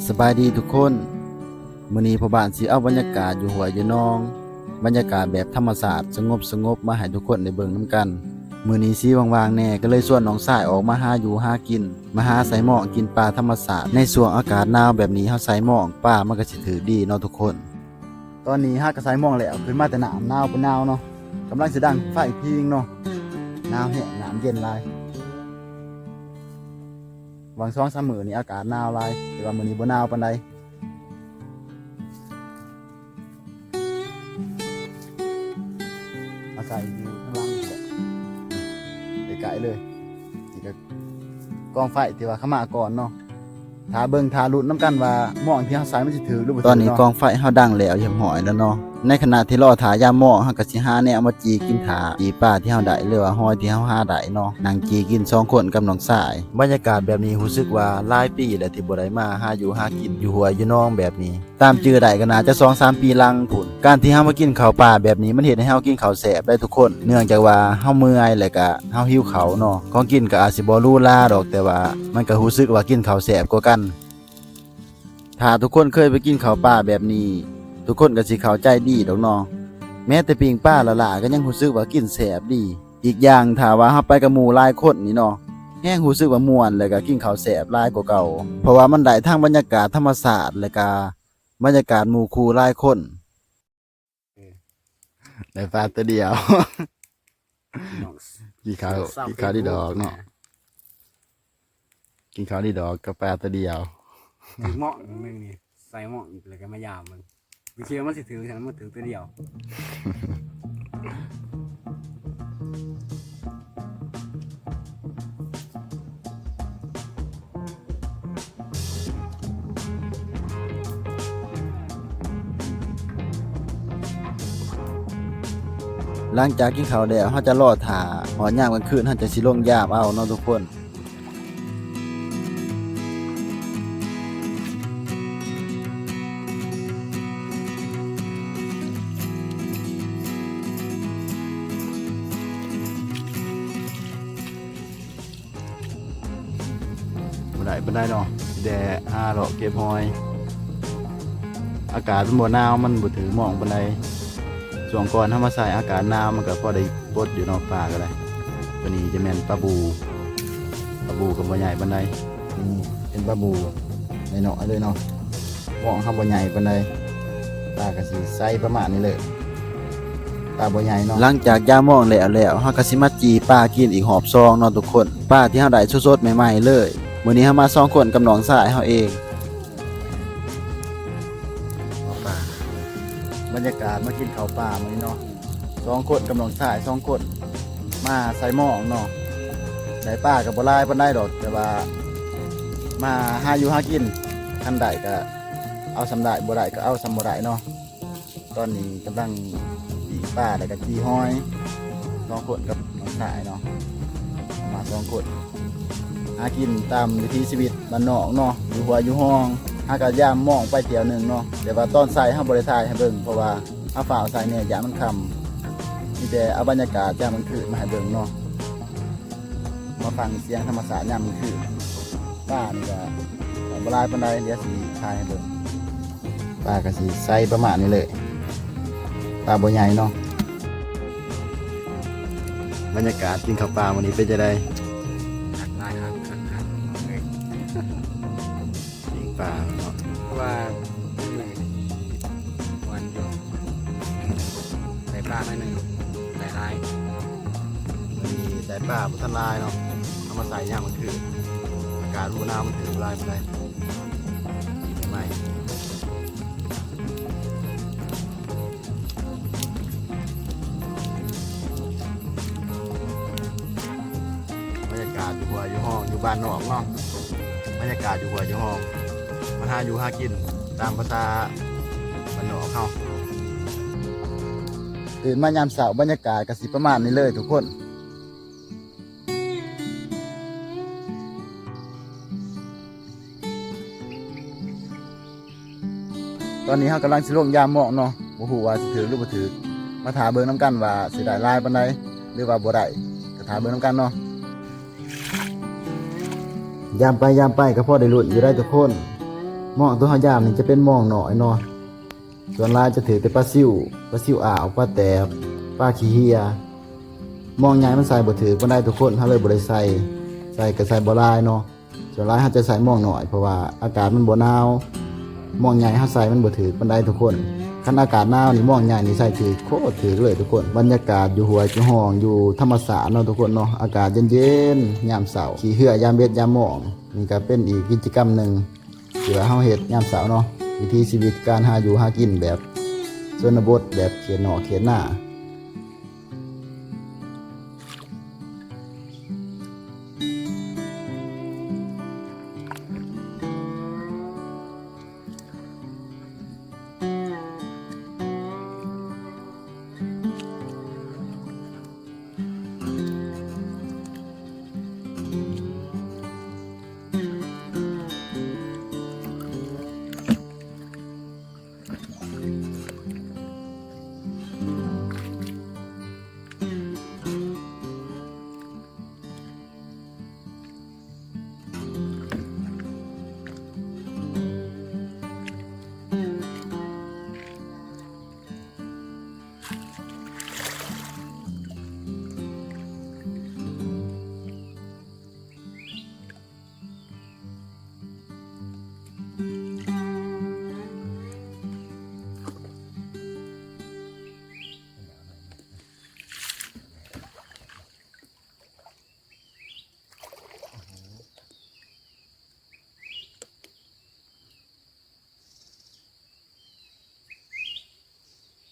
ສະບາຍດີທຸກຄົນ, ມື້ນີ້ພໍ່ບ້ານຊິເອົາບັນຍາກາດຢູ່ຫ້ວຍຢູ່ໜອງ, ບັນຍາກາດແບບທຳມະຊາດສະຫງົບໆ ມາໃຫ້ທຸກຄົນໄດ້ເບິ່ງນຳກັນ. ມື້ນີ້ຊິວ່າງໆແດ່ ກໍເລີຍຊວນນ້ອງຊາຍອອກມາຫາຢູ່ຫາກິນ, ມາຫາໃສ່ມອງກິນປາທຳມະຊາດ. ໃນຊ່ວງອາກາດໜາວແບບນີ້ ເຮົາໃສ່ມອງ ປາມັນກໍຊິຖືກດີເນາະທຸກຄົນ. ຕອນນີ້ເຮົາກໍໃສ່ມອງແລ້ວ, ຂຶ້ນມາແຕ່ນ້ຳ ໜາວບໍ່ໜາວເນາະ, ກຳລັງຊິດັງໄຟພິງເນາະ. ໜາວແຮງ, ນ້ຳເຢັນຫຼາຍ. ຫວ່າງສອງສາມມື້ນີ້ອາກາດໜາວຫຼາຍ, ແຕ່ວ່າມື້ນີ້ບໍ່ໜາວປານໃດ. ມາໃສ່ຢູ່ຂ້າງຫຼັງນີ້ແຫຼະ, ໃກ້ໆເລີຍ. ນີ້ກໍກອງໄຟທີ່ວ່າເຂົາມາກ່ອນເນາະ. ຖ້າເບິ່ງ ຖ້າລຸ້ນນຳກັນວ່າມອງທີ່ເຮົາໃສ່ມັນຊິຖືກຫຼືບໍ່ຖືກເນາະ. ຕອນນີ້ກອງໄຟເຮົາດັງແລ້ວຮຽບຮ້ອຍແລ້ວເນາະ. ໃນຂະນະທີ່ລໍຖ້າຢາມມອງ, ເຮົາກໍຊິຫາແນວມາຈີ່ກິນຖ້າ, ຈີ່ປາທີ່ເຮົາໄດ້ ຫຼືວ່າຫອຍທີ່ເຮົາຫາໄດ້ເນາະ, ນັ່ງຈີ່ກິນສອງຄົນກັບນ້ອງຊາຍ. ບັນຍາກາດແບບນີ້ຮູ້ສຶກວ່າຫຼາຍປີແລ້ວທີ່ບໍ່ໄດ້ມາຫາຢູ່ຫາກິນຢູ່ຫ້ວຍຢູ່ໜອງແບບນີ້. ຕາມຈື່ໄດ້ກໍໜ້າຈະສອງສາມປີຫຼັງພຸ້ນ. ການທີ່ເຮົາມາກິນເຂົ້າປ່າແບບນີ້ ມັນເຮັດໃຫ້ເຮົາກິນເຂົ້າແຊບໄດ໋ທຸກຄົນ, ເນື່ອງຈາກວ່າເຮົາເມື່ອຍ ແລະກະເຮົາຫິວເຂົ້າເນາະ. ຂອງກິນກໍອາດຊິບໍ່ຫຼູຫຼາດອກ, ແຕ່ວ່າມັນກໍຮູ້ສຶກວ່າກິນເຂົ້າແຊບກວ່າກັນ. ຖ້າທຸກຄົນເຄີຍໄປກິນເຂົ້າປ່າແບບນີ້, ທຸກຄົນກໍຊິເຂົ້າໃຈດີດອກເນາະ. ແມ້ແຕ່ປີ້ງປາຫຼ້າໆ ກໍຍັງຮູ້ສຶກວ່າກິນແຊບດີ. ອີກຢ່າງ ຖ້າວ່າເຮົາໄປກັບໝູ່ຫຼາຍຄົນນີ້ເນາະ, ແຮງຮູ້ສຶກວ່າມ່ວນ ແລະກະກິນເຂົ້າແຊບຫຼາຍກວ່າເກົ່າ, ເພາະວ່າມັນໄດ້ທັງບັນຍາກາດທຳມະຊາດ ແລະກະບັນຍາກາດໝູ່ຄູ່ຫຼາຍຄົນ. ເອີ ໄດ້ປາຕົວດຽວ. ກິນເຂົ້າ ກິນເຂົ້າດີດອກເນາະ, ກິນເຂົ້າດີດອກກັບປາຕົວດຽວ. ຖືກໝອງໜຶ່ງນີ້ ໃສ່ໝອງ ແລ້ວກໍມາຢາມມັນ. ບໍ່ເຊື່ອ ມັນຊິຖືກ ມັນຖືກຕົວດຽວ. ຫຼັງຈາກກິນເຂົ້າແລ້ວ ເຮົາຈະລໍຖ້າຮອດຍາມກາງຄືນ ເຮົາຈະຊິລົງຢາມເອົາເນາະທຸກຄົນ. ບໍ່ໄດ້ປານໃດເນາະ, ແຕ່ຫາເລາະເກັບຫອຍ. ອາກາດມັນບໍ່ໜາວ, ມັນບໍ່ຖືກໝອງປານໃດ. ຊ່ວງກ່ອນເຮົາມາໃສ່ອາກາດໜາວ ມັນກໍພໍໄດ້ປົດຢູ່ເນາະ, ປາກໍໄດ້. ຕົວນີ້ຈະແມ່ນປາບູ, ປາບູກໍບໍ່ໃຫຍ່ປານໃດ. ນີ້ເປັນປາບູນ້ອຍໆເລີຍເນາະ, ໝອງເຮົາບໍ່ໃຫຍ່ປານໃດ, ປາກໍຊິໃສປະມານນີ້ເລີຍ, ປາບໍ່ໃຫຍ່ເນາະ. ຫຼັງຈາກຢາມມອງແລ້ວແລ້ວ ເຮົາກໍຊິມາຈີ່ປາກິນອີກຮອບສອງເນາະທຸກຄົນ. ປາທີ່ເຮົາໄດ້ສົດໆໃໝ່ໆເລີຍ. ມື້ນີ້ເຮົາມາສອງຄົນກັບນ້ອງຊາຍເຮົາເອງ. ເອົາປາ ບັນຍາກາດມາກິນເຂົ້າປ່າມື້ນີ້ເນາະ, ສອງຄົນກັບນ້ອງຊາຍສອງຄົນ ມາໃສ່ມອງເນາະ. ໄດ້ປາກໍບໍ່ຫຼາຍປານໃດດອກ, ແຕ່ວ່າມາຫາຢູ່ຫາກິນ, ຄັນໄດ້ກໍເອົາສ່ຳໄດ້, ບໍ່ໄດ້ກໍເອົາສ່ຳບໍ່ໄດ້ເນາະ. ຕອນນີ້ກຳລັງປີ້ງປາ ແລ້ວກໍຈີ່ຫອຍ ສອງຄົນກັບນ້ອງຊາຍເນາະ, ມາສອງຄົນ ຫາກິນຕາມວິຖີຊີວິດບ້ານນອກເນາະ, ຢູ່ຫ້ວຍຢູ່ຮ່ອງ, ຫາກະຢາມມອງໄປທ່ຽວໜຶ່ງເນາະ. ແຕ່ວ່າຕອນໃສ່ເຮົາບໍ່ໄດ້ຖ່າຍໃຫ້ເບິ່ງ ເພາະວ່າເຮົາຟ້າວໃສ່ແດ່ ຢ້ານມັນຄ່ຳ, ມີແຕ່ເອົາບັນຍາກາດຍາມກາງຄືນມາໃຫ້ເບິ່ງເນາະ. ມາຟັງສຽງທຳມະຊາດຍາມກາງຄືນ. ປານີ້ກະບໍ່ຫຼາຍປານໃດ, ດຽວຊິຖ່າຍໃຫ້ເບິ່ງ. ປາກະຊິໃສປະມານນີ້ເລີຍ, ປາບໍ່ໃຫຍ່ເນາະ. ບັນຍາກາດກິນເຂົ້າປ່າມື້ນີ້ເປັນຈັ່ງໃດ? ຄັກຫຼາຍຄັກ, ຄັກ, ຄັກ. ປີ້ງປາເນາະ, ເພາະວ່າມື້ນີ້ມ່ວນຢູ່, ໄດ້ປາໜ້ອຍໜຶ່ງ, ໄດ້ຫຼາຍ. ມື້ນີ້ໄດ້ປາບໍ່ທັນຫຼາຍເນາະ, ເອົາມາໃສ່ຍາມກາງຄືນ, ອາກາດບໍ່ໜາວ, ມັນຖືກຫຼາຍປານໃດ. ປີໃໝ່. ບັນຍາກາດຢູ່ຫ້ວຍຢູ່ຮ່ອງ ຢູ່ບ້ານນອກເນາະ, ບັນຍາກາດຢູ່ຫ້ວຍຢູ່ຮ່ອງ, ມາຫາຢູ່ຫາກິນຕາມພາສາບ້ານນອກເຮົາ. ຕື່ນມາຍາມເຊົ້າ ບັນຍາກາດກໍຊິປະມານນີ້ເລີຍທຸກຄົນ. ຕອນນີ້ເຮົາກຳລັງຊິລົງຢາມມອງເນາະ, ບໍ່ຮູ້ວ່າຊິຖືກຫຼືບໍ່ຖືກ, ມາຖ້າເບິ່ງນຳກັນວ່າຊິໄດ້ຫຼາຍປານໃດ ຫຼືວ່າບໍ່ໄດ້, ກໍຖ້າເບິ່ງນຳກັນເນາະ. ຢາມໄປຢາມໄປກໍພໍໄດ້ລຸ້ນຢູ່ໄດ໋ທຸກຄົນ. ມອງໂຕເຮົາຢາມນີ້ຈະເປັນມອງນ້ອຍເນາະ, ສ່ວນຫຼາຍຈະຖືກແຕ່ປາຊິວ, ປາຊິວອາວ, ປາແຕບ, ປາຂີ້ເຫື່ອ. ມອງໃຫຍ່ມັນໃສ່ບໍ່ຖືກປານໃດທຸກຄົນ, ເຮົາເລີຍບໍ່ໄດ້ໃສ່, ໃສ່ກໍໃສ່ບໍ່ຫຼາຍເນາະ. ສ່ວນຫຼາຍເຮົາຈະໃສ່ມອງນ້ອຍ ເພາະວ່າອາກາດມັນບໍ່ໜາວ, ມອງໃຫຍ່ເຮົາໃສ່ມັນບໍ່ຖືກປານໃດທຸກຄົນ. ຄັນອາກາດໜາວນີ້ ມອງໃຫຍ່ນີ້ໃສ່ຖືກ, ໂຄດຖືກເລີຍທຸກຄົນ. ບັນຍາກາດຢູ່ຫ້ວຍຢູ່ຮ່ອງ ຢູ່ທຳມະຊາດເນາະທຸກຄົນເນາະ, ອາກາດເຢັນໆ ຍາມເຊົ້າ, ຂີ່ເຮືອຍາມເວັນຍາມມອງ. ນີ້ກໍເປັນອີກກິດຈະກຳໜຶ່ງທີ່ວ່າເຮົາເຮັດຍາມເຊົ້າເນາະ, ວິຖີຊີວິດການຫາຢູ່ຫາກິນແບບຊົນນະບົດ, ແບບເຂດນອກເຂດນາ.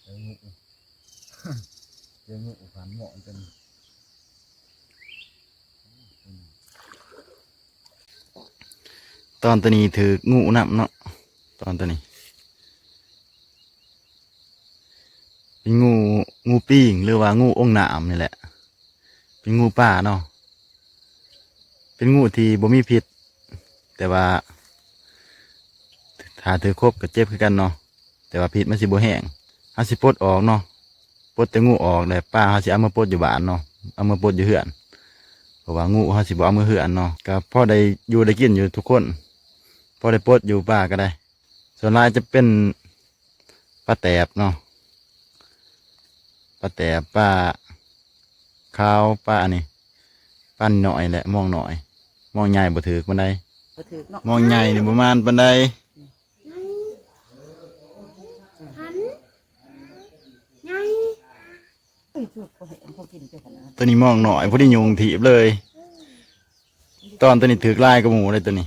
ເຈີງູ ເຈີງູ ພັນເໝາະ ຕອນຕົວນີ້ຖືກງູນຳເນາະ, ຕອນຕົວນີ້ ເປັນງູ ງູປີ້ງ ຫຼືວ່າງູອົງນ້ຳນີ້ແຫຼະ, ເປັນງູປ່າເນາະ, ເປັນງູທີ່ບໍ່ມີພິດ, ແຕ່ວ່າຖ້າຖືກຄົບກໍເຈັບຄືກັນເນາະ, ແຕ່ວ່າພິດມັນຊິບໍ່ແຮງ. ເຮົາຊິປົດອອກເນາະ, ປົດແຕ່ງູອອກ ແລ້ວປາເຮົາຊິເອົາມາປົດຢູ່ບ້ານເນາະ, ເອົາມາປົດຢູ່ເຮືອນ, ເພາະວ່າງູເຮົາຊິບໍ່ເອົາມາເຮືອນເນາະ. ກໍພໍໄດ້ຢູ່ໄດ້ກິນຢູ່ທຸກຄົນ, ພໍໄດ້ປົດຢູ່ ປາກໍໄດ້. ສ່ວນຫຼາຍຈະເປັນປາແຕບເນາະ, ປາແຕບ, ປາຂາວ, ປາອັນນີ້ ປານ້ອຍແຫຼະ, ມອງນ້ອຍ, ມອງໃຫຍ່ບໍ່ຖືກປານໃດ. ບໍ່ຖືກເນາະ, ມອງໃຫຍ່ນີ້ບໍ່ມານປານໃດ. ຕົວນີ້ມອງນ້ອຍ ພໍດີຍຸງຖີບເລີຍ. ຕອນຕົວນີ້ຖືກຫຼາຍກວ່າໝູ່ເລີຍຕົວນີ້.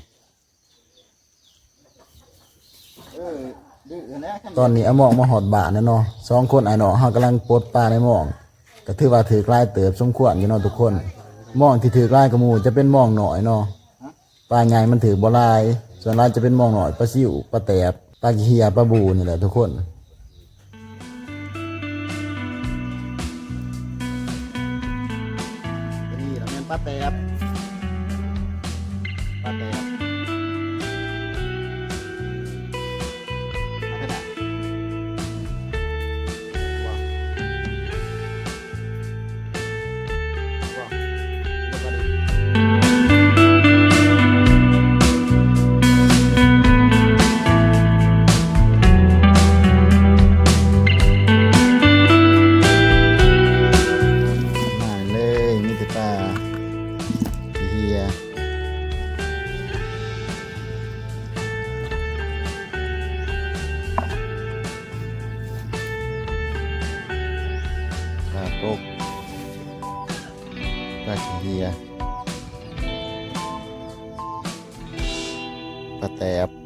ຕອນນີ້ອາໝອງມາຮອດບ້ານແລ້ວເນາະ, ສອງຄົນອ້າຍນ້ອງເຮົາກຳລັງປົດປາໃນມອງ, ກໍຖືວ່າຖືກຫຼາຍເຕີບສົມຄວນຢູ່ເນາະທຸກຄົນ. ມອງທີ່ຖືກຫຼາຍກວ່າໝູ່ຈະເປັນມອງນ້ອຍເນາະ. ປາໃຫຍ່ມັນຖືກບໍ່ຫຼາຍ, ສ່ວນຫຼາຍຈະເປັນມອງນ້ອຍ, ປາຊິວ, ປາແຕບ, ປາຂີ້ເຫື່ອ, ປາບູນີ້ແຫຼະທຸກຄົນ. ຕົວນີ້ລະແມ່ນປາແຕບ, ປາແຕບ. ເລີຍ ມີແຕ່ປາຂີ້ເຫື່ອ. ປາກົກ, ປາຂີ້ເຫື່ອ, ປາແຕບ.